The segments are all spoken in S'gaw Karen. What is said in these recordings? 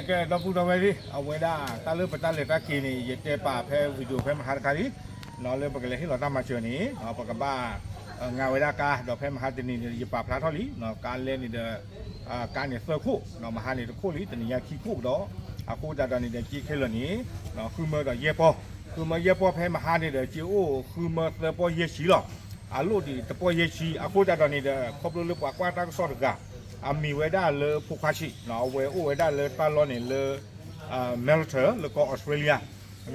ကဲ ဒီပုၢ်ဒီဝဲၢ်လံ အဝဲဒၣ်တၢ်လၢပတၢ်လဲၤတၢ်က့ၤန့ၣ် ယတဲပာ်ဖဲ video ဖဲမဟါတခါလံ, လၢပကလဲၤဟ့ၣ်လီၤတၢ်မၤစၢၤန့ၣ် ပကဘၣ် ငါဝဲဒၣ်ကါ ဒီးဖဲမဟါတနံၤန့ၣ် ယပာ်ဖျါထီၣ်လံ, ကါလဲန့ၣ်ဒီး ကါန့ၣ်သၢခိၣ်, မဟါန့ၣ်တခိၣ်လံ တနံၤညါခံခိၣ်ကဒီး, အဃိသတးဒီးန့ၣ်ဒီး က့ခဲလၢာ်န့ၣ် ဃုမၢဒီးယဲၢ်ပီၢ်, ဃုမၢယဲၢ်ပီၢ်ဖဲမဟါန့ၣ်ဒီး က့အိၣ်ဃုမၢသၢပီၢ်ယဲၢ်ဆံလီၤ. အလိၣ်ဒံးတပီၢ်ယဲၢ်ဆံ, အဃိသတးဒီးန့ၣ်ဒီး ခီဖျိလၢပှၤကွၢ်တၢ်ကစီၣ်တဂၤ အမံၤဝဲဒၣ်လၢဖိခွါဆံး, အဝဲအိၣ်ဝဲဒၣ်လၢတၢ်လီၢ်န့ၣ်လၢ Melbourne လၢကီၢ် Australia,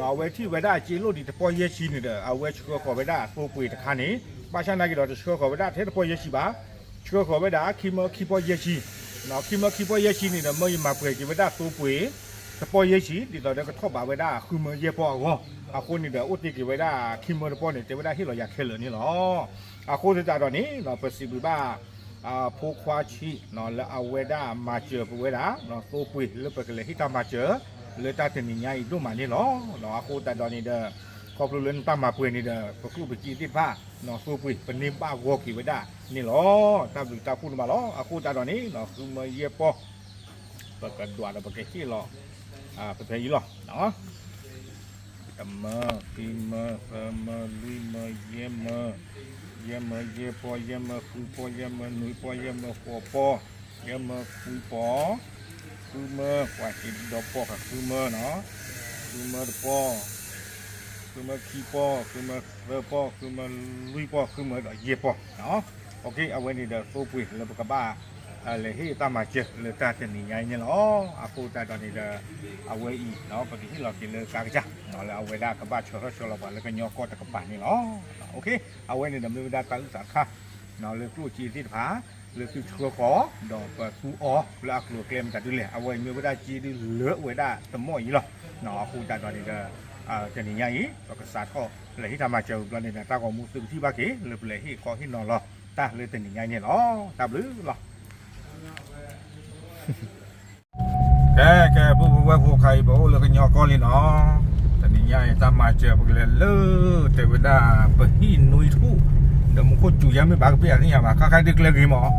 အဝဲထံၣ်ဝဲဒၣ်က့လိၣ်ဒံးတပီၢ်ယဲၢ်ဆံန့ၣ်ဒီး အဝဲဆှၢဃီၤဝဲဒၣ်သိပှ့ၤတခါန့ၣ်, ဘၣ်ဆၣ်နာ်က့ၤဒီးတဆှၢဃီၤဝဲဒၣ်ထဲတပီၢ်ယဲၢ်ဆံဘၣ်, ဆှၢဃီၤဝဲဒၣ်ခံမၢခံပီၢ်ယဲၢ်ဆံ, ခံမၢခံပီၢ်ယဲၢ်ဆံန့ၣ်ဒီး မၢယမၤပှဲၤက့ၤဝဲဒၣ်သိပှ့ၤ တပီၢ်ယဲၢ်ဆံ ဒ်သိးဒီးကထီၣ်ဘးဝဲဒၣ်ဃုမၢယဲၢ်ပီၢ်အဂီၢ်, အဃိန့ၣ်ဒီး အိၣ်တ့ၢ်က့ၤဝဲဒၣ်ခံမၢတပီၢ်န့ၣ် တဲဝဲဒၣ်ဟ့ၣ်လီၤယၤခဲလၢာ်န့ၣ်လီၤ. အဃိသတးဒီးန့ၣ် ပစံးဘျုးဘၣ် ဖိခွါဆံး လၢအဝဲဒၣ်မၤစၢၤပဝဲဒၣ် သိပှ့ၤလၢပကလဲၤဟ့ၣ်တၢ်မၤစၢၤ လၢတၢ်တနံၤညါအံၤဒိၣ်မးန့ၣ်လီၤ. အဃိသတးဒီးန့ၣ်ဒီး ခီဖျိလၢနတၢ်မၤပှဲၤန့ၣ်ဒီး ပကျိၣ်ပစ့သ့ၣ်တဖၣ် သိပှ့ၤ ပန့ၢ်ဘၣ်ဂီၢ်က့ၤဝဲဒၣ်န့ၣ်လီၤ. တၢ်ဘျုးတၢ်ဖှိၣ်န့ၣ်မးလီၤ. အဃိသတးဒီးန့ၣ် ဃုမၢယဲၢ်ပီၢ် ပကဒွးဒီးပကဟ့ၣ်လီၤ ပဖဲအံၤလီၤ. တမၢ, ခံမၢ, သၢမၢ, လွံၢ်မၢ, ယဲၢ်မၢ, ယဲၢ်မၢယဲၢ်ပီၢ်, ယဲၢ်မၢဃုပီၢ်, ယဲၢ်မၢနွံပီၢ်, ယဲၢ်မၢဃိးပီၢ်, ယဲၢ်မၢခွံပီၢ်, ဃုမၢ, ပှၤက့ၤဒီးပီၢ်ဃုမၢနီၤ, ဃုမၢတပီၢ်, ဃုမၢခံပီၢ်, ဃုမၢသၢပီၢ်, ဃုမၢလွံၢ်ပီၢ်, ဃုမၢဒီးယဲၢ်ပီၢ်နီၤ. အဝဲန့ၣ်ဒီးသိပှ့ၤလၢပကဘၣ် လဲၤဟ့ၣ်တၢ်မၤစၢၤလၢတၢ်တနံၤညါအံၤန့ၣ်လီၤ. အဃိသတးဒီးန့ၣ်ဒီး အဝဲအံၤ ပကဟ့ၣ်လီၤက့ၤလၢကါကစၢ် လၢအဝဲဒၣ်ကဘၣ်ဆှၢထီၣ်ဆှၢလီၤပှၤလၢကညီကီၢ်တကပၤန့ၣ်လီၤ. အဝဲန့ၣ်ဒီးမ့ၢ်ဝဲဒၣ်တၢ်အုၣ်သးတခါ လၢကျိၣ်စ့သ့ၣ်တဖၣ် လၢသုဆှၢဃီၤ ဒီးပသူအီၤလၢအကျိၤအကျဲမတၤဒ်လဲၣ် အဝဲမ့ၢ်ဝဲဒၣ်စ့ဒ်လၢအဝဲဒၣ်တမီၢ်အံၤလီၤ. အဃိသတးဒီးန့ၣ်ဒီး တနံၤညါအံၤ ပကစးထီၣ်လဲၤဟ့ၣ်တၢ်မၤစၢၤဘျီန့ၣ်ဒီး တၢ်ဂီၤမူသုကထံၣ်ဘၣ်က့ၤ လၢပလဲၤဟ့ၣ်ခီဟ့ၣ်နီၤလီၤတၢ်လၢတနံၤညါအံၤန့ၣ်လီၤ. တၢ်ဘျုးလီၤ. ကဲ ကဲ ပုၢ်ဖိဝဲၢ်ဖိ ခါအံၤ ပအိၣ်လၢကညီကီၢ်လံနီၤ. တနံၤညါအံၤ တၢ်မၤစၢၤပကလဲၤလၢ တဲဝဲဒၣ် ပဟံၣ်နွံထူၣ် ဒီးမူခိၣ်စူၤယါမ့ၢ်ဘၣ်ကပ့ၢ်အသ့ၣ်ညါဘၣ် ခါခါဒ်ကျဲဂ့ၤမး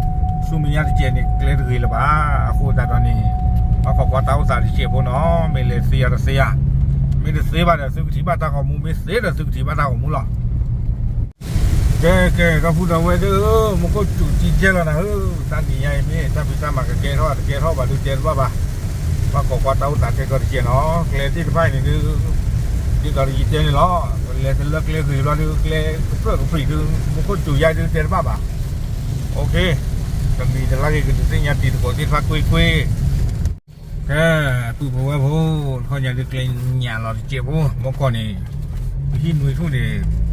ဆူမဲာ်ညါတစဲးန့ၣ် ကျဲတဂ့ၤလၢၤဘၣ်. အဃိသတးဒီးန့ၣ် ဘၣ်ခိးကွၢ်တၢ်အိၣ်သးတစဲးဖိနီၤ မ့ၢ်လဲၤသ့ယါတသ့ယါ မ့ၢ်တသ့ဘၣ်ဒီး သုကထံၣ်ဘၣ်တၢ်ဂီၤမူ မ့ၢ်သ့ဒီး သုကထံၣ်ဘၣ်တၢ်ဂီၤမူလီၤ. ကဲ ကဲ ဒီပုၢ်ဒီဝဲၢ်သ့ၣ်ဧၢ, မူခိၣ်စူၤကံကဲလီၤနၤဧၢ, တၢ်နံၤညါအံၤမ့ၢ် တၢ်ဖံးတၢ်မၤကကဲထီၣ် တကဲထီၣ်ဘၣ်ဒုးတဲတဘၣ်ဘၣ်, ဘၣ်ခိးကွၢ်တၢ်အိၣ်သးထဲကီတစဲးနီၤ ကျဲသ့ၣ်တဖၣ်အံၤန့ၣ်ဒုး ဒ်သိးယတဲန့ၣ်လီၤ, လဲၤတလၢကျဲဂ့ၤဘျီဒုး ကျဲကပြၢၢ်ကပြံးဒုး မူခိၣ်စူၤယါဒုးတဲတဘၣ်ဘၣ်. အိၣ်ခ့, တမံၤတလါဂ့ၤကဒုးသ့ၣ်ညါတံၤသကိးသ့ၣ်တဖၣ်ကွ့ၢ်ကွ့ၢ် ကဲ ပုၢ်ဖိဝဲၢ်ဖိ, တခီညါဒုးကျဲညၣ်လီၤတစဲးဖိ မ့ၢ်ကီၢ်န့ၣ် ပဟံၣ်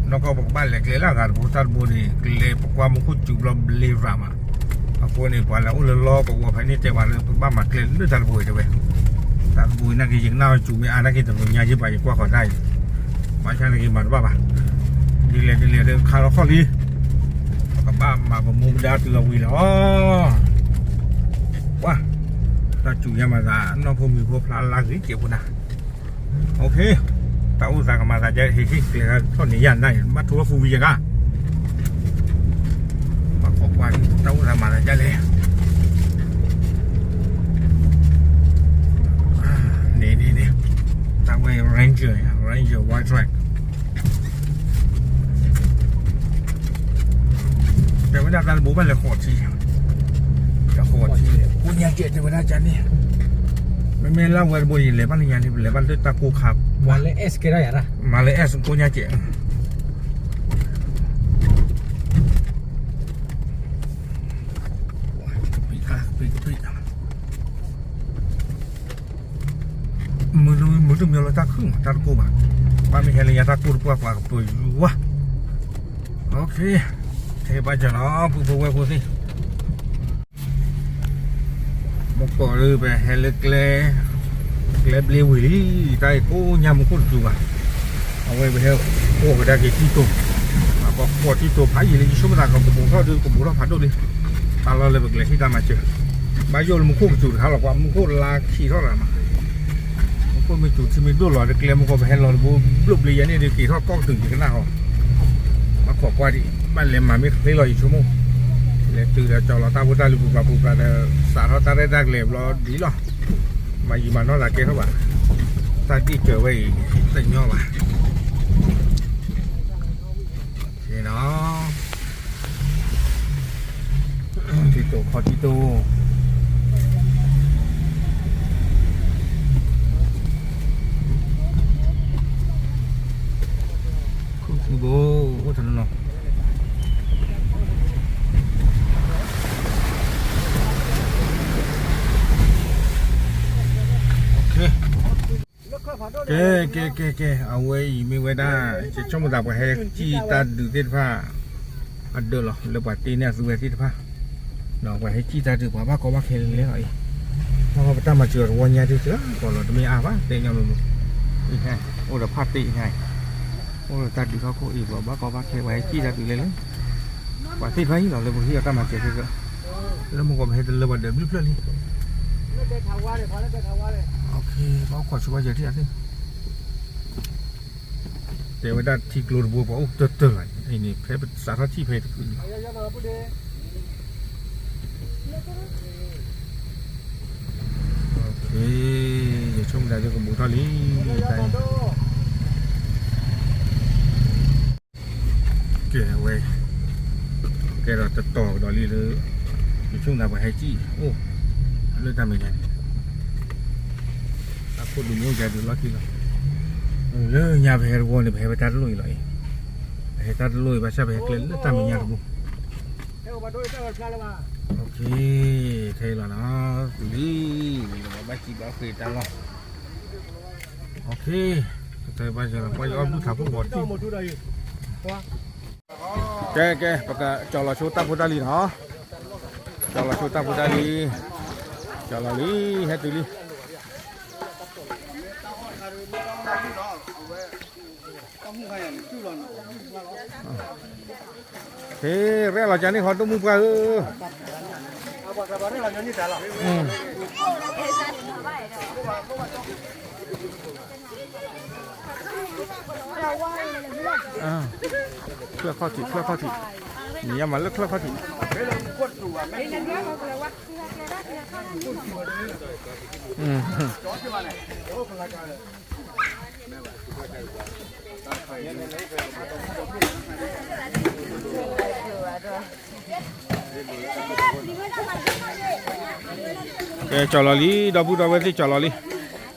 နွံထူၣ်န့ၣ် နီၢ်ကီၢ်ပကဘၣ်လဲၤကျဲလၢအဂၤတဘိ တၢ်တဘိန့ၣ် ကျဲပကွၢ်မူခိၣ်စူၤဘျီဘျ့ရၤမး, အဃိန့ၣ် ပှၤလၢအိၣ်လၢလီကဝီၤဖဲန့ၣ်တဲပှၤလၢပဘၣ်မၤကျဲလၢတၢ်တဘိအံၤတဲဝဲ, တၢ်တဘိအံၤနာ်က့ ယကနၣ်အီၤစူၤမ့ၢ်အါနာ်က့ တဘိညါယ့ၢ်ပှၤယကွၢ်ဃီၤတၢ်အံၤ, ဘၣ်ဆၣ်နာ်က့မၤတဘၣ်ဘၣ်, ဒ်လဲၣ်ဒ်လဲၣ်ဒ်ခါလီၤခီၣ်လံ ပကဘၣ်မၤပမူပဒါတုၤအဝံၤလီၤ. ပှၤ တၢ်စူၤယါမၤသး နီၢ်ဖိမံၤဖိဖျါလါဂ့ၤကဲးဖိနၤ, အိၣ်ခ့, တၢ်အိၣ်သးကမၤသးဒ်ဟ့ၣ်ဟ့ၣ်ကျဲထီၣ်န့ၣ်ယါနၤ ဘၣ်ထိလီၤဃူဝံၤယဂၤ, ဘၣ်ခိးကွၢ် တၢ်အိၣ်သးမၤသးဒ်လဲၣ် န့ၣ်န့ၣ်န့ၣ်, တၢ်ဝဲ Ranger Ranger Wildtrak တဲဝဲဒၣ်တၢ်တဘိဘၣ်လဲၤဃီးထံ, ဃီးထံ, ကိးညါကဲးတဲဝဲဒၣ်ကန့ၣ်, မ့မ့ၢ်လၢဝဲတဘိန့ၣ် လဲၤဘၣ်လၢညါန့ၣ် ပလဲၤဘၣ်လၢတၢ်ကိၢ်ခါ, မၤလၢ S ကိးညါကဲး မုၢ်တမံၤလၢတၢ်ခုၣ်မး တၢ်တကိၢ်ဘၣ်, ဘၣ်မ့ၢ်ဟဲလၢညါတၢ်ကိၢ်တပှၢ်ပှၤကပၢၤယူၤဝါ, အိၣ်ခ့, ထဲဘၣ်ကၢၤလီၤ ပုၢ်ဖိဝဲၢ်ဖိသ့ၣ် မ့ၢ်ကီးလၢပဟဲလၢကျဲ, ကျဲဘျ့ဝံၤလံ, တၢ်အံၤကိးညါမူခိၣ်တစူၤဘၣ်, အဝဲပဟဲဃီးကဒါက့ၤတံတိၤ, ပှၤဃီးတံတိၤဖးယံာ်လံ ယဆိကမိၣ်သးကဘိးထီၣ်ဒုး ကဘိးထီၣ်ဖးဒိၣ်လံ, တၢ်လီၢ်လၢပကလဲၤဟ့ၣ်တၢ်မၤစၢၤ, ဘၣ်ယိၣ်လၢမူခိၣ်ကစူၤတခါလီၤ ပှၤမူခိၣ်လါခံးထီၣ်ရၤမး, မူခိၣ်မ့ၢ်စူၤထံမ့ၢ်ဒိၣ်လီၤ တကျဲမူခိၣ်ပဟဲလီၤတဘိ ဘျိၣ်ဘျ့ယဲန့ၣ်ဒုး က့ၤထီၣ်ကီၢ်ကတုၤယကနၣ်ဃီ, ဘၣ်ခိးကွၢ်ဒံး ဘၣ်လဲၤမၤမ့ၢ်တသ့လီၤ ယဆိကမိၣ်, လဲၤတုၤဒီးကၠီလီၤတၢ်ဖိတၢ်လံၤပူၤပာ်ပူၤပာ်ဒီး စးထီၣ်တၢ်ရဲၣ်တၢ်ကျဲၤဘျီဒ်လီၤ, မၤယံာ်မၤနီၢ်သးကဲထီၣ်ဘၣ်, တၢ်ဒ့ၣ်ကၢၤဝဲအံၤ တညီဘၣ်. ထံတိာ်ခီထံတိာ်, ဘိ အိၣ်တနီၤနီၤ. ကဲ ကဲ ကဲ ကဲ အဝဲအံၤမ့ၢ်ဝဲဒၣ် ယဆိကမိၣ်သးပှၤဟဲစံၣ်တၢ်ဒုးသ့ၣ်တဖၣ် အဒၢးလီၤ လၢပှၤတ့န့ၢ်အသုဝဲသ့ၣ်တဖၣ်, ဒီးပှၤဟဲစံၣ်တၢ်ဒုး ပှၤဘၣ်ကီဘၣ်ခဲလဲၣ်လီၤအံၤ, ပှၤပတၢ်မၤစၢၤတဝီညါဒုး ကလီၤတမ့ၢ်အါဘၣ် တဲညီမုၢ်မုၢ်, အိၣ်ဒီးဖးတ့ၢ်ညါအံၤ, အိၣ်ဒီးတၢ်ဒုးထီၣ်ခိၣ်အံၤ ပှၤဘၣ်ကီဘၣ်ခဲ ပှၤဟဲစံၣ်တၢ်ဒုးလဲၣ်လဲၣ်, ပှၤသ့ၣ်တဖၣ်အံၤလီၤ လၢပဟံၣ်အတၢ်မၤစၢၤသ့ၣ်တဖၣ်, လၢမုၢ်ကီၢ်ပဟဲတလၢပှၤဒၢးဘျုးဖျၢၣ်လံ. ပအိၣ်ခိးဆိဘၣ်ယဲၢ်ထံၣ်အသ့ၣ်, တဲဝဲဒၣ်ထံကျိတဘိ ပှၤအိၣ်တၢၢ်တၢၢ်လီၤန့ၣ် ဖဲပစးထီၣ်ထံၣ်ဖဲတဖုလံ. ယဆိကမိၣ်တၢ်ဒ်ကဘူးထီၣ်လံ, ကဲဝဲ, ကဲဒီးတတီၤကဒီးလံလၢ ယဆိကမိၣ်သးပှၤဟဲစံၣ်အိၣ် လၢတၢ်မဲာ်ညါန့ၣ်, အခိၣ်ဒုးမ့ၢ်အိၣ်ယၤဒုးလီၢ်ခံလီၤ, လၢညါပဟဲတဝီန့ၣ် ပဟဲပတၢ်တလိၣ်အံၤလီၤအံၤ, ပဟဲတၢ်တလိၣ်အံၤ ဘၣ်ဆၣ်ပဟဲကျဲလၢတၢ်မဲာ်ညါတဘိ ထဲအံၤလီၤနီၤ, လံ, ဘၣ်စံးဘၣ်ဃ့တၢ်လီၤ, ကဲ ကဲ ပကကၠီၤလီၤဆိတၢ်ဖိတၢ်လံၤနီၤ, ကၠီၤလီၤဆိတၢ်ဖိတၢ်လံၤ, ကၠီၤလီၤလံ, ဟဲတုၤလံ. ဟ့ၣ် ရဲၣ်လီၤကန့ၣ် ဃီဒိၣ်မုၢ်ပှၢ်ဧၢ, ချၢၣ်ခီၣ်ထံး ချၢၣ်ခီၣ်ထံး, နံၤယါမၤလၢချၢၣ်ခီၣ်ထံး. ကဲ ကၠီၤလီၤလံ ဒီပုၢ်ဒီဝဲၢ်သ့ၣ် ကၠီၤလီၤလံ,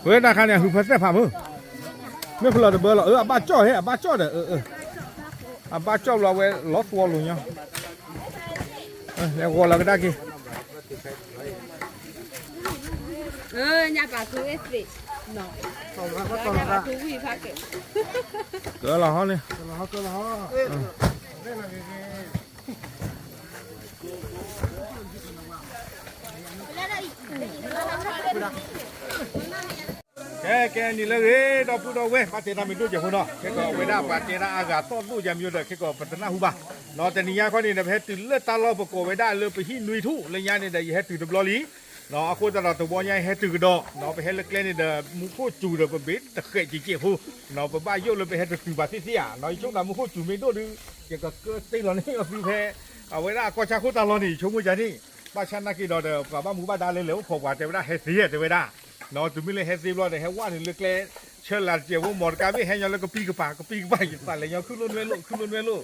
ဝဲဒၣ်ခါန့ၣ် အဟုးဖၢသဲၣ်ဖးမုၢ်, မ့ၢ်ဖလီၤတဘၢလီၤ အၢ အဘၣ်ကၠီၣ်ဟဲ အဘၣ်ကၠီၣ်ဒီး အဘၣ်ကၠီၣ်ဘျီဝဲလီၤသွီလိာ်ညီ, လဲၤဂီၤလီၤကဒါက့ၤ ညၣ်ပာ်သူဝဲသ့ၣ်, ညၣ်ပာ်သူဝံၣ်ဖးကဲ, ကၢလီၤဟီန့ၣ်, ကဲ ကဲ နံၤလၢအဂ့ၤ ဒီပုၢ်ဒီဝဲၢ် ဘၣ်တဲတၢ်မ့ၢ်ဒိၣ်စဲးဖိနီၤ, ခဲကီးဝဲဒၣ်ပှၤတဲဒၣ်အဂၤသီၣ်ဒိၣ်ယါမံၤဒီး ခဲကီးပတနၢ်ဟူဘၣ်, တနံၤညါခီန့ၣ်ဒီး ပဟဲတုၤလၢတၢ်လီၢ်ပကိးဝဲဒၣ်လၢပဟံၣ်နွံထူၣ် လၢညါန့ၣ်ဒီး ယဟဲတုၤတဘျီလံ အဃိသတးဒီးတဝီညါဟဲတုၤကဒီး, ပဟဲလၢကျဲန့ၣ်ဒီး မူခိၣ်စူၤဒီးပဘ့ၣ်တဃဲးကဲးကဲးဖိ, ပဘၣ်ယိၣ်လၢပဟဲတတုၤဘၣ်သ့ၣ်သ့ၣ်ဧါ, ယဆိကမိၣ်မူခိၣ်စူၤမ့ၢ်ဒိၣ်ဒုး ယကကၢတ့ၢ်လီၤန့ၢ်အီၤသုဖဲ အဝဲဒၣ်အကီၢ်ဆၣ်ခိၣ်တၢ်လီၢ်န့ၣ် ယဆိကမိၣ်ယါန့ၣ်, ဘၣ်ဆၣ်နာ်က့ဒီး ပှၤဘၣ်မူဘၣ်ဒါလၢလဲၤအိၣ်ခိးပှၤတဲဝဲဒၣ်ဟဲသ့တဲဝဲဒၣ်, တုၤမ့ၢ်လၢဟဲသ့ဘျီဒီး ဟဲဝဲန့ၣ်လၢကျဲ ဆၢလၢ်တစဲးဖိ မီတကါမ့ၢ်ဟဲညီလၢကပံၤကပၤ ကပံၤကပၤ ယသးလဲၤညီခုၣ်လိၣ်နွဲလိၣ် ခုၣ်လိၣ်နွဲလိၣ်,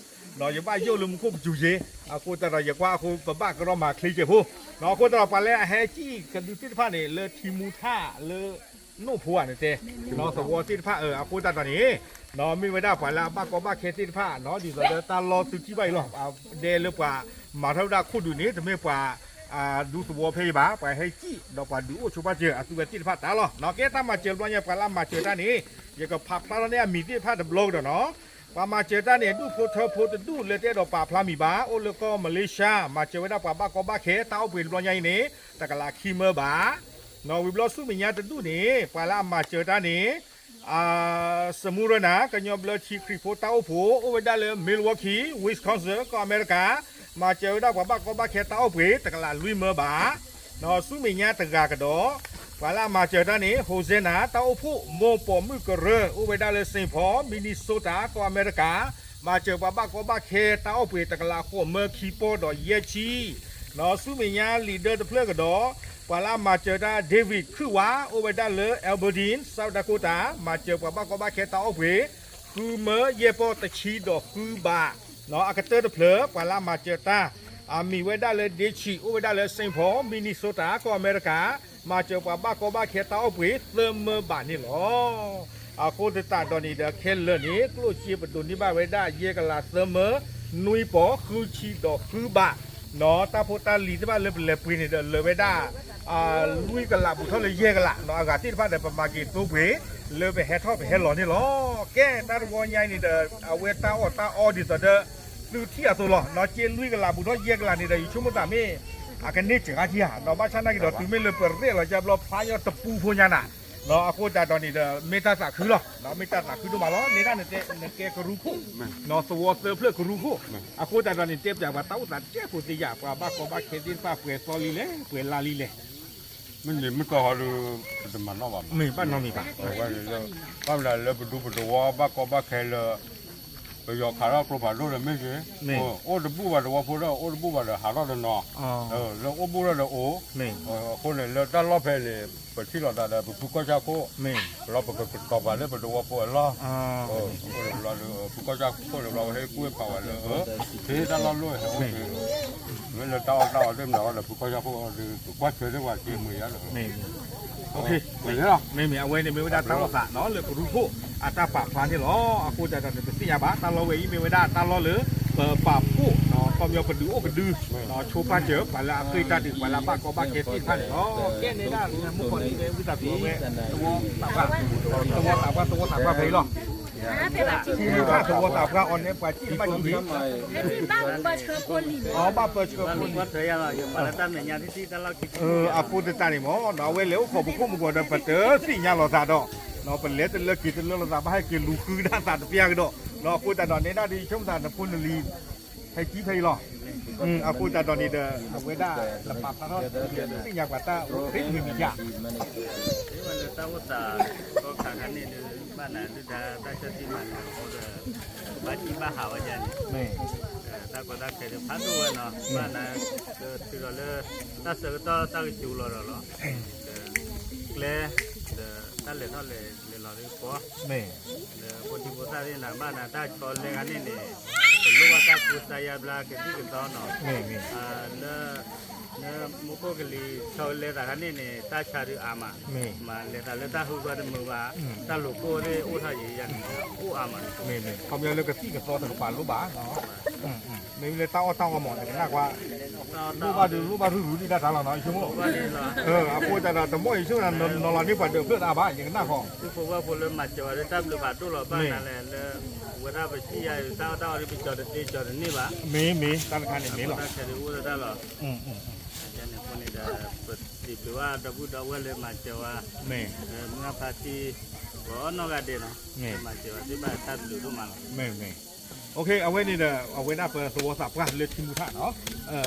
ယဘၣ်ယိၣ်လၢမူခိၣ်ပစူၤယဲ, အဃိသတးဒီးယကွၢ်အဃိ ပဘၣ်ကရီမၤချ့စဲးဖိ, အဃိသတးဒီးပှၤလၢအဟဲစံၣ်ကဒုးသ့ၣ်တဖၣ်န့ၣ် လၢထံမူထၣ်လၢ နိၣ်ဖိဧါန့ၣ်တဲ, သဝီသ့ၣ်တဖၣ်အဃိသတးဒီးန့ၣ်, မ့ၢ်ဝဲဒၣ်ပှၤလၢအဘၣ်ကီဘၣ်ခဲသ့ၣ်တဖၣ် ဒ်သိးလၢတၢ်လီၢ်သုထံၣ်ဘၣ်အံၤလီၤ, ဒဲလၢပှၤမၤထီၣ်ဝဲဒၣ်ခိၣ်ဒုးန့ၣ် တမ့ၢ်ပှၤ ဒူသဝီဖဲအံၤဘၣ်, ပှၤဟဲစံၣ်ဒီးပှၤဒုးအိၣ်ဆိဘၣ်စၢၤ အသုဝဲသ့ၣ်တဖၣ်တၢ်လီၢ်, ကဲတၢ်မၤစၢၤတဘျီညါ ပှၤလၢအမၤစၢၤတၢ်န့ၣ် ယကဖးဖျါထီၣ်န့ၢ်အမံၤသ့ၣ်တဖၣ်တဘျီကဒီးနီၤ, ပှၤမၤစၢၤတၢ်န့ၣ် ဒူၣ်ဖိထၢဖိတဒူၣ်လၢတအဲၣ်ဒိးပာ်ဖျါမံၤဘၣ် အိၣ်လၢကီၢ်မလ့ၡါ မၤစၢၤဝဲဒၣ်ပှၤဘၣ်ကီဘၣ်ခဲတၢ်အိၣ်ပှ့ၤတဘျီညါအံၤန့ၣ် တကလးခံမၢဘၣ် ဝံၤဘျီဆူမဲာ်ညါတဒူၣ်န့ၣ် ပှၤလၢအမၤစၢၤတၢ်န့ၣ် စမူရနၤ ကညီဘျၢထံခရံာ်ဖိတၢ်အိၣ်ဖှိၣ် အိၣ်ဝဲဒၣ်လၢ Milwaukee Wisconsin ကီၢ်အမဲရကၤ မၤစၢၤဝဲဒၣ်ပှၤဘၣ်ကီဘၣ်ခဲတၢ်အိၣ်ပှ့ၤ တကလးလွံၢ်မၢဘၣ် ဆူမဲာ်ညါတဂၤကဒီး ပှၤလၢအမၤစၢၤတၢ်န့ၣ် Hosanna တၢ်အိၣ်ဖှိၣ် မိၢ်ပိာ်မုၣ်ကရၢ အိၣ်ဝဲဒၣ်လၢ Saint Paul Minnesota ကီၢ်အမဲရကၤ မၤစၢၤပှၤဘၣ်ကီဘၣ်ခဲတၢ်အိၣ်ပှ့ၤ တကလးဃိးမၢခံပီၢ်ဒီးယဲၢ်ဆံ ဆူမဲာ်ညါလံာ်ဒၢတဖျၢၣ်ကဒီး ပှၤလၢအမၤစၢၤတၢ် David ခုၣ်ဝါ အိၣ်ဝဲဒၣ်လၢ Aberdeen, South Dakota, မၤစၢၤပှၤဘၣ်ကီဘၣ်ခဲတၢ်အီၣ်ပှ့ၤ ဃုမၢယဲၢ်ပီၢ်တဆံဒီးဃုဘး, အကတၢၢ်တဖျၢၣ် ပှၤလၢအမၤစၢၤတၢ် အမံၤဝဲဒၣ်လၢ ဒ့ဆံး အိၣ်ဝဲဒၣ်လၢ Saint Paul, Minnesota ကီၢ်အမဲရကၤ, မၤစၢၤပှၤဘၣ်ကီဘၣ်ခဲတၢ်အီၣ်ပှ့ၤ သၢမၢဘးန့ၣ်လီၤ. အဃိသတးဒီးန့ၣ်ဒီး ခဲလၢာ်န့ၣ် ကျိၣ်စ့ပဒိးန့ၢ်ဘၣ်ဝဲဒၣ် ယဲၢ်ကလးသၢမၢ နွံပီၢ် ဃုဆံဒီးဃုဘး, တၢ်ဖိတၢ်လံၤသ့ၣ်တဖၣ်လၢပလဲၤပှ့ၤန့ၣ်ဒီး လၢာ်ဝဲဒၣ် လွံၢ်ကလးဘူးထီၣ်လၢယဲၢ်ကလး, အဂၤသ့ၣ်တဖၣ်ဒီး ပမၤက့ၤသိပှ့ၤ လၢပဟဲထီၣ်ပဟဲလီၤန့ၣ်လီၤ. ကဲ တၢ်တဝီညါအံၤန့ၣ်ဒီး အဝဲတၢ်အီၣ်တၢ်အီဒ်သိးဒီး သုထံၣ်အသိးလီၤ. က့လွံၢ်ကလးဘူးထီၣ်ယဲၢ်ကလးန့ၣ်ဒီး ယဆိကမိၣ်သးမ့ၢ် အကန့ၢ်စှၤဧါ, ဘၣ်ဆၣ်နာ်က့ဒီး တုၤမ့ၢ်လၢပရဲၣ်လီၤကဘျီ ဖျါညီတပူဖိညါနၤ, အဃိသတးဒီးန့ၣ်ဒီး မ့ၢ်တၢ်သးခုလီၤ, မ့ၢ်တၢ်သးခုဒိၣ်မးလီၤ. နဲဒၣ်နတဲ နကဲကရူၢ်ခိၣ်, သဝီသၢဖျၢၣ်ကရူၢ်ခိၣ်, အဃိသတးဒီးန့ၣ် တဲပၠးပှၤတၢ်အိၣ်သးတဲဖိသ့ၣ်ညါ ပှၤဘၣ်ကီဘၣ်ခဲသ့ၣ်တဖၣ် ပှဲၤသီလံလဲၣ် ပှဲၤလါလံလဲၣ်. မ့ၢ်န့ၣ်မ့ၢ်တီဟီဒီး ပတမၤနီၣ်ဘၣ်မး, မ့ၢ်ဘၣ်နီတမံၤဘၣ်, ဘၣ်မနုၤလၢပဒူပသဝီဘၣ်ကီဘၣ်ခဲလၢ ပယီၤခးထီၣ်ကျိဖးဒိၣ်ဒီးမ့ၢ်ဂ့ၤ, အိၣ်တဘူၣ်ဘၣ်သဝီဖိဒီး အိၣ်တဘူၣ်ဘၣ်ဒီးဟးထီၣ်တနီၤ, လၢအိၣ်ဘူးထီၣ်ဒီးအိၣ်, အဃိန့ၣ် လၢတၢ်လီၢ်ဖဲန့ၣ် ပထံၣ်လိာ်သးဒီးပဖုကီၢ်ဆၣ်ခိၣ်, လီၤပကကတီၤပှၤလၢပသဝီဖိအလီၢ်, အဃိန့ၣ်ဘျီဒီး ဖုကီၢ်ဆၣ်ခိၣ်န့ၣ်ဘျီ ဟဲကွၢ်ဖးဝဲလၢ ဖဲတၢ်လီၢ်လိၣ်ဟဲအိၣ်ဖဲ မ့ၢ်လၢတၢ်အီၣ်တၢ်အီသ့ၣ်မနုၤဒီး ဖုကီၢ်ဆၣ်ခိၣ်ဒီး ကကွၢ်ဆၢထၢၣ်ပှၤက့ၤမုာ်ယါလီၤ, မ့ၢ်မ့ၢ် အဝဲန့ၣ်မ့ၢ်ဝဲဒၣ်တၢ်အိၣ်သးလၢကရူၢ်ခိၣ်အတၢ်ပာ်ဖျါန့ၣ်လီၤ. အဃိသတးဒီးန့ၣ် ပသ့ၣ်ညါဘၣ် တၢ်လီၢ်ဝဲအံၤမ့ၢ်ဝဲဒၣ်တၢ်လီၢ်လၢ ပပာ်ဖှိၣ် ခီပညီပဒုးအိၣ်ကဒု ဆိပာ်စၢၤ ပှၤလၢအဃ့ၢ်တၢ်ဒုး ပှၤလၢအဘၣ်ကီဘၣ်ခဲသ့ၣ်တဖၣ်န့ၣ်လီၤ. ကဲနဲဒၣ်မုၢ်ကီၢ်လံဝဲ ဝံသးစူၤဝဲ သဝီသးပှၢ် သဝီသးပှၢ် သဝီသးပှၢ်ဖဲအံၤလီၤ. ထံၣ်ဘၣ်သဝီသးပှၢ်အီၤန့ၣ် ပှၤစံၣ်ဘၣ်က့ၤ အဘၣ်ပၢဆှၢဖိလံၤ, အဘၣ်ပၢဆှၢဖိလံၤ, အဃိသတးန့ၣ်မ့ၢ် အဝဲလဲၤအိၣ်ခိးပခိၣ်မုၢ်ဂီၤဒီး ပတသ့ၣ်ညါလိာ်သးဒီး ပလဲၤတလၢက့ၤတလၢလိာ်သး ဘၣ်ဟဲက့ၤလူၤဃုဒၣ်သးတပျၢ်ကဒီး, အဃိသတးဒီး နဲဒၣ်ဒ်ဆိကမိၣ်သးနဖိနလံၤ ဟဲကံဖဲအံၤလီၤ. အဃိသတးဒီးန့ၣ်ဒီး အဝဲဒၣ်နပာ်ဖျါထီၣ် သ့ၣ်ညါပှၤတၢ်အိၣ်သ့ၣ်မံၤမံၤယါ လၢတၢ်အိၣ်သး ကီခါခါန့ၣ်ဒီး ဘၣ်နၤဒုၣ်ဒါတၢ်ဆၢထံမၤနၤအဃိဒီး ဘၣ်ကံဘၣ်ဟးဝဲဒၣ်န့ၣ် တၢ်ကီတၢ်ခဲဒီးဖးဒိၣ်ဝဲနီၤ ဘၣ်နၤ ကထုးဒီးလၢ တၢ်ဆၢကတီၢ်တၢ်ကစူၤလီၤဒီးလီၤ ကျဲ ဒီးတၢ်လဲၤထီၣ်လဲၤလဲၤလီၤဒ်ကီ ဒီးဖိဒံဖိသၣ်သ့ၣ်နၤ ဘၣ်နၤတၢ်ဆီလဲဂၤန့ၣ်န့ၣ် ပလိၣ်ဘၣ်တၢ်ကူစါယါဘျါကသံၣ်ကသီနီၤ လၢ လၢမူခိၣ်ကလံၤဆီလဲသးခါန့ၣ်န့ၣ် တၢ်ဆါဒုးအါမး မၤလဲၤသးလၢတၢ်ဟုကီတမုာ်ဘၣ် တၢ်လိာ်ကိၣ်သ့ၣ်အိၣ်ထီၣ်ယံၤယံၤန့ၣ် အိၣ်အါမး ခီပညီလၢကသံၣ်ကသီတကပၤလိၣ်ဘၣ် မ့မ့ၢ်လၢတၢ်အီၣ်တၢ်အီမး နကနၣ်ကွၢ် လိၣ်ဘၣ်ဒုးလိၣ်ဘၣ်ရုၢ်ရုၢ်ဒံးတၢ်တၢ်လီၤနီၤ ယဆိကမိၣ် အဃိသတးဒီး တမ့ၢ်ယဆိကမိၣ် နီၤလီၤန့ၢ်ပှၤဒၢးဖျၢၣ်တအါဘၣ် ယကနၣ်ဃီ သုဖိဘၣ်ဖိလၢမၤစၢၤဝဲလၢတၢ်ဘျုးဖးဒိၣ်လီၤ ဘၣ်နၤလဲၣ်လၢ ဝဲဒၣ်ပစံၣ်ယါအံၤ တၢ်အီၣ်တၢ်အီဒ် ပကၠီၤတသ့ကၠီၤတန့ၢ်ဘၣ် မ့ၢ်မ့ၢ် တၢ်တခါန့ၣ်မ့ၢ်လီၤ တၢ်ခဲဒုးအိၣ်လၢတၢ်လီၤ န့ၣ်အဃိန့ၣ်ဒီး ပစံးဘျုးဘၣ်ဒီပုၢ်ဒီဝဲၢ်လၢမၤစၢၤဝဲ မုၢ်ဂၢ်ဖါတံၢ် ပှၤအီၣ်နီၢ်ဂၤဒဲးနီၤ လၢမၤစၢၤဝဲသ့ၣ်တဖၣ်တၢ်ဘျုးဒိၣ်မးလီၤ မ့ၢ်မ့ၢ် အဝဲန့ၣ်ဒီး အဝဲဒၣ်ပသဝီသးပှၢ်လၢထံမူထၣ်နီၤ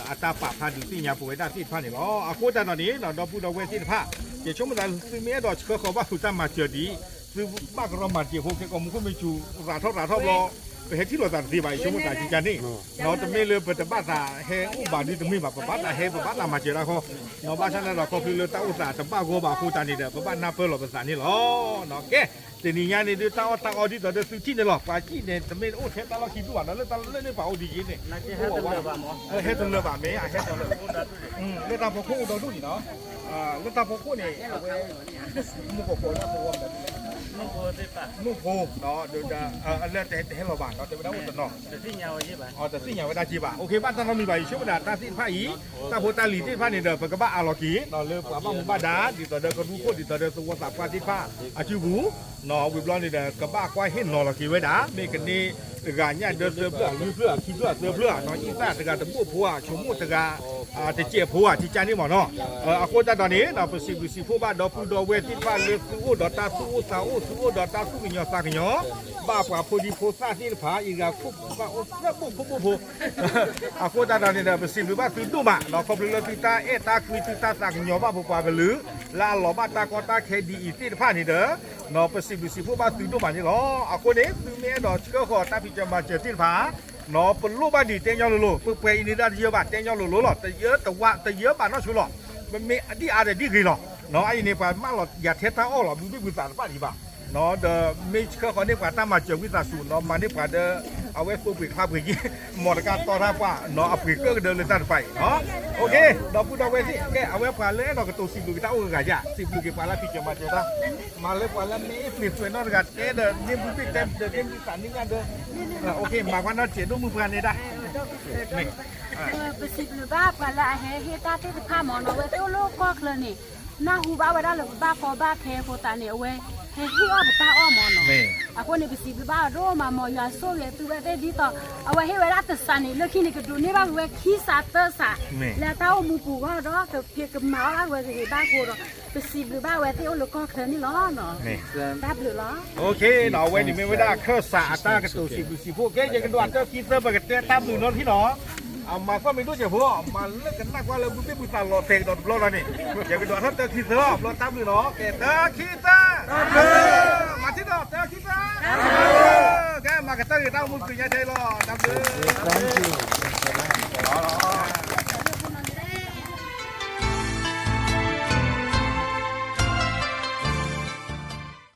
အတၢ်ပာ်ဖျါဒုးသ့ၣ်ညါပဝဲဒၣ်သ့ၣ်တဖၣ်န့ၣ်လီၤ. အဃိသတးဒီးန့ၣ် ဒီပုၢ်ဒီဝဲၢ်သ့ၣ်တဖၣ် ယဆိကမိၣ်သးသုမ့ၢ်အဲၣ်ဒိးဆှၢဃီၤဘၣ်ဖုးတၢ်မၤစၢၤဒ်အံၤ သုဘၣ်ကရီမၤစၢၤဖိ ခဲကိာ်မူခိၣ်မ့ၢ်စူၤ ရၤထီၣ်ရၤထီၣ်ဘျီ ပဟဲထံၣ်လိာ်သးတသ့ဘၣ် ယဆိကမိၣ်သးကကန့ၣ် တမ့ၢ်လၢပတဘၣ်သးဟဲအိၣ်ဘၣ်ဒ်တမ့ၢ်ဘၣ် ပဘၣ်သးဟဲ ပဘၣ်သးမၤစၢၤတၢ်ဃီ ဘၣ်ဆၣ်န့ၣ်ဒီး ခီဖျိလၢတၢ်အိၣ်သးတဘၣ်ဂီၢ်ဘၣ်အဃိသတးန့ၣ်ဒီး ပဘၣ်နၢ်ပၢၢ်လီၤပသးန့ၣ်လီၤ. ကဲ တနံၤညါန့ၣ်ဒုး တၢ်အီၣ်တၢ်အီဒ်သိးဒီးသုထံၣ်န့ၣ်လီၤ. ပှၤစံၣ်န့ၣ် တမ့ၢ်အိၣ်ထဲတၢ်လီၢ်ခံဒူၣ်ဘၣ်ဒီး လၢတၢ်လၢန့ၣ်ပှၤအိၣ်ဒ်ယံၤန့ၣ် ဟဲတလၢာ်ဘၣ်မ့ၢ် အဟဲတလၢာ် လၢတၢ်ဖိခိၣ်အိၣ်ဒီဒူၣ်န့ၣ်နီၤ လၢတၢ်ဖိခိၣ်န့ၣ် အဝဲ မူကီၢ်ကိးလၢသဝီမနုၤလဲၣ် မူဖိ လၢတဟဲလီၤဘၣ် တဲဝဲဒၣ်အိၣ်တနီၤ တသ့ၣ်ညါဝဲဒၣ်က့ဘၣ် အတသ့ၣ်ညါဝဲဒၣ်က့ဘၣ် အိၣ်ခ့ ဘၣ်တၢ်နီတမံၤဘၣ် ယဆိကမိၣ်ဒၣ်တၢ်သ့ၣ်တဖၣ်အံၤ တၢ်ဖိတၢ်လံၤသ့ၣ်တဖၣ်န့ၣ်ဒီး ပကဘၣ်အးလီၤက့ၤ လၢပှၤဘၣ်မူဘၣ်ဒါ ဒ်သိးဒီးကရူၢ်ခိၣ် ဒ်သိးဒီးသဝီသးပှၢ်သ့ၣ်တဖၣ်အစုပူၤ ဝံၤဘျီန့ၣ်ဒီး ကဘၣ်ကွၢ်ဟ့ၣ်နီၤလီၤက့ၤဝဲဒၣ် မ့ၢ်ကန့ၢ်တဂၤညၣ်ဒၢသၢဖျၢၣ် လွံၢ်ဖျၢၣ် ခံဖျၢၣ် သၢဖျၢၣ် အံသၣ်တဂၤတဘိၣ်ဖိဧါ ဆိကမိၣ်တဂၤ တစဲးဖိဧါ ကကန့ၣ်မ့ၢ်နီၤ အဃိသတးဒီးန့ၣ် ပစံးဘျုးစံးဖှိၣ်ဘၣ်ဒီပုၢ်ဒီဝဲၢ်သ့ၣ်တဖၣ်လၢသုအိၣ်ဒီးတၢ်သူၣ်အိၣ်သးအိၣ် သူၣ်အိၣ်ဒီးတၢ်သူၣ်ကညီၤသးကညီၤ ဘၣ်ပှၤဖိဒံဖိသၣ်သ့ၣ်တဖၣ် အံၤတဂၤခိၣ်ဘၣ်အိၣ်သၢဘိၣ်ခိၣ်ဘိၣ်ဖိ အဃိသတးဒီးန့ၣ်ဒီး ပစံးဘျုးဘၣ်သုဒိၣ်မး ခီဖျိလၢသုတၢ်အဲၣ်တၢ်ကွံ သုတၢ်သးကညီၤဘၣ်ပပှၤကလုာ် လၢအလီၤဘၣ်တၢ်ကီတၢ်ခဲဒ်အံၤသ့ၣ်တဖၣ်န့ၣ်ဒီး ပစံးဘျုးစံးဖှိၣ်ဘၣ်သုဒိၣ်မးန့ၣ်လီၤ. အဃိန့ၣ် သုမ့ၢ်အဲၣ်ဒိးဆှၢဃီၤတၢ်ဖံးစၢၤမၤစၢၤသ့ၣ်တဖၣ် ပလိၣ်ဘၣ်ဒံးတဲညီလိၤလိၤ ပပှဲၤအံၤန့ၣ်ဒၣ်တယၢဘၣ် တဲညီလိၤလိၤလီၤ တယၢတဝး တယၢဘၣ်နီၢ်ဆိလီၤ. မ့ၢ်ဒ်အါဒီးဒ်ဂ့ၤလီၤ. အအံၤန့ၣ် ပှၤမၢလီၤယၤထဲတၢ်အီၣ်လီၤ ဘုဘ့ၣ်ဘုသးတဖၣ်ဒံးဘၣ်. ဒီးမ့ၢ်ဆှၢဃီန့ၢ်ပှၤတၢ်မၤစၢၤဝံသးစူၤနီၤ မၤန့ၢ်ပှၤဒီး အဝဲသိပှ့ၤချါပှ့ၤက့ၤ မ်တကတီၢ်တၢ်ပှၢ်နီၤ အပှ့ၤကၢၢ်ကဒၢလၢတၢ်တဖၣ်အံၤနီၤ. ဒီပုၢ်ဒီဝဲၢ်သ့ၣ် ကဲ အဝဲပှၤလၢအဲၣ်ဒိးကတိၤစံးဘျုးက့ၤတၢ်အိၣ်ဂၤယၤ စံးဘျုးက့ၤပှၤလၢဖံးစၢၤမၤစၢၤတၢ် မၤလၢပှၤလၢမ့ၢ်အ့ၣ်ပျ့ၤသွဲးနီတဂၤတဲဒီး မ့ၢ်ဘုဘ့ၣ်တဲဒီး မ့ၢ်ဘုသးန့ၢ်ညါဒီး မၤကွၢ်နီတစဲးဒိၣ်မုၢ်ပှၢ်န့ၣ်ဒၣ် ပစံးဘျုးဘၣ်ပှၤလၢအဟဲဟ့ၣ်တၢ်သ့ၣ်တဖၣ်မ့ၢ်နီၤ အဝဲသ့ၣ်အိၣ်လၢကီၢ်ချၢန့ၣ် နၢ်ဟူဘၣ်ဝဲဒၣ်လၢပဘၣ်ကီဘၣ်ခဲအဃိသတးန့ၣ် အဝဲဟဲဟ့ၣ်အီၣ်ပတၢ်အီၣ်မ့ၢ်နီၤ. အဃိန့ၣ် ပစံးဘျုးဘၣ်အီၤဒိၣ်မးမ့ၢ် ယွၤဆိၣ်ဂ့ၤသုဝဲသ့ၣ်ဒ်သိး အဝဲဟ့ၣ်ဝဲဒၣ်တစးန့ၣ် လၢခံန့ၣ် ကဒိးန့ၢ်ဘၣ်က့ၤဝဲခံစးသၢစး လၢအတၢ်အိၣ်မူပူၤဂီၢ်ဒီး ကဖံးကမၤအီၣ်ဘၣ်ဝဲဂ့ၤဘၣ်အဃိဒီး ပစံးဘျုးဘၣ်ဝဲသ့ၣ်အိၣ်လၢကီၢ်ချၢန့ၣ်လီၤ. တၢ်ဘျုးလီၤ. အဝဲန့ၣ်မ့ၢ်ဝဲဒၣ်အခၢၣ်စးအတၢ်ကတိၤစံးဘျုးစံးဖှိၣ် ကဲ ယကဒိးအတၢခံသၢပကတဲတၢ်ဘျုးနီတထံၣ်နီၤ. အမၤသီၣ်မ့ၢ်ဒိၣ်စဲးဖိ မၤလၢကနၣ်ကွၢ်လၢဘုဘ့ၣ်ဘုသးလီၤတဲာ်ကဒီးတဘျီလီၤန့ၣ် ယကဒိးအထီၣ်တၢခံသၢလီၤ ဘျီတၢ်ဘျုးနီၤ ကဲ တၢခံသၢ မၤထံၣ်ဒီးတၢခံသၢ ကဲ မၤကတၢၢ်ဂ့ၤတၢ်အိၣ်မူဃုာ်ညါခဲအံၤလီၤ တၢ်ဘျုး